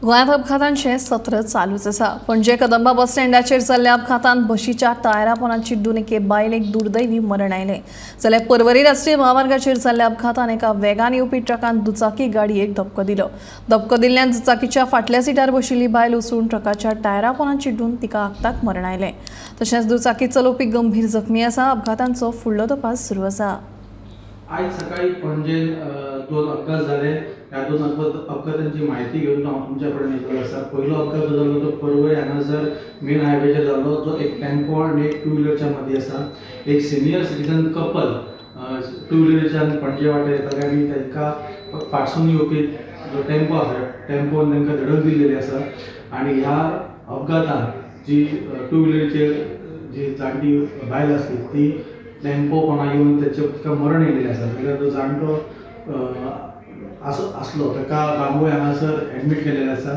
गोंयांत अपघातांचें सत्र चालूच आसा. पणजे कदंबा बस स्टँडाचेर जाल्ल्या अपघातांत बशीच्या टायरा पोंदा चिड्डून एके बायलेक दुर्दैवी मरण आयलें. जाल्यार पर्वरी राष्ट्रीय म्हामार्गाचेर जाल्ल्या अपघातान एका वेगान येवपी ट्रकान दुचाकी गाडयेक धपको दिलो. धपको दिल्ल्यान दुचाकीच्या फाटल्या सिटार बशिल्ली बायल उसळून ट्रकाच्या टायरा पोंदा चिड्डून तिका आक्ताक मरण आयलें. तशेंच दुचाकी चलोवपी गंभीर जखमी आसा. अपघातांचो फुडलो तपास सुरू आसा. आयज सकाळी पणजेन दोन अपघात जाले. ह्या दोन अपघातांची म्हायती घेवन हांव तुमच्या कडेन येयल्लो आसा. पयलो अपघात जो जालो तो पर्वरी हांगासर मेन हायवेचेर जालो, जो एक टेम्पो आनी एक टू व्हिलरच्या मदीं आसा. एक सिनियर सिटीजन कपल टू व्हिलरच्यान पणजे वाटेर येताले आनी तांकां फाटसून येवपी जो टेम्पो आसा, टेम्पोन तांकां धडक दिल्लेली आसा. आनी ह्या अपघातान जी टू व्हिलरीचेर जी जाणटी बायल आसली ती टेम्पो कोणा येवन तेचे तिका मरण येयलेलें आसा. जाल्यार जो जाणटो आसलो ताका बांबोळे हांगासर एडमीट केलेलें आसा.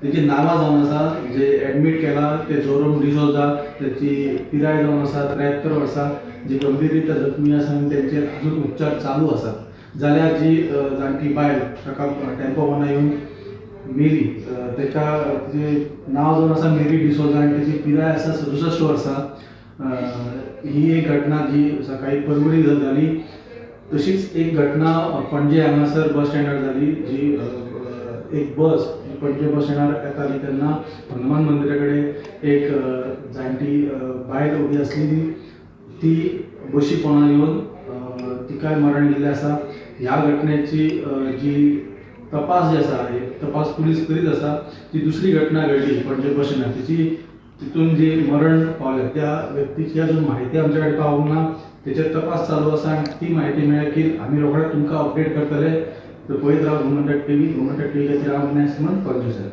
तेची नांवां जावन आसा, जे एडमीट केला ते जोरम डिसोजा, तेची पिराय जावन आसा 73 वर्सां, जी गंभीर रित्या जखमी आसा आनी तेंचेर अजून उपचार चालू आसात. जाल्यार जी जाणटी बायल ताका टेम्पो कोणा येवन मेली, तेका तिचें नांव जावन आसा मेरी डिसोजा आनी तेची पिराय आसा 67 वर्सां. ही एक घटना जी सकाळी पर्वरी जाली. तशीच एक घटना पणजे हांगासर बस स्टँडार जाली, जी एक बस पणजे बस स्टँडार येताली तेन्ना हनुमान मंदिरा कडेन एक जाणटी बायल उबी आसली, ती बशी पोंदा येवन तिकाय मरण येयल्लें आसा. ह्या घटनेची जी तपास जी आसा, तपास पुलीस करीत आसा. ती दुसरी घटना घडली पणजे बस स्टँडार, तिची तितून जी मरण पावल्या त्या व्यक्तीची अजून म्हायती आमच्या कडेन पावूंक ना. तेचेर तपास चालू आसा आनी ती म्हायती मेळ्ळी की आमी रोखडेच तुमकां अपडेट करतले. तर पळयत राव गोमंतक टीव्ही. गोमंतक टीव्ही खातीर हांव विनय सिमन, पणजे.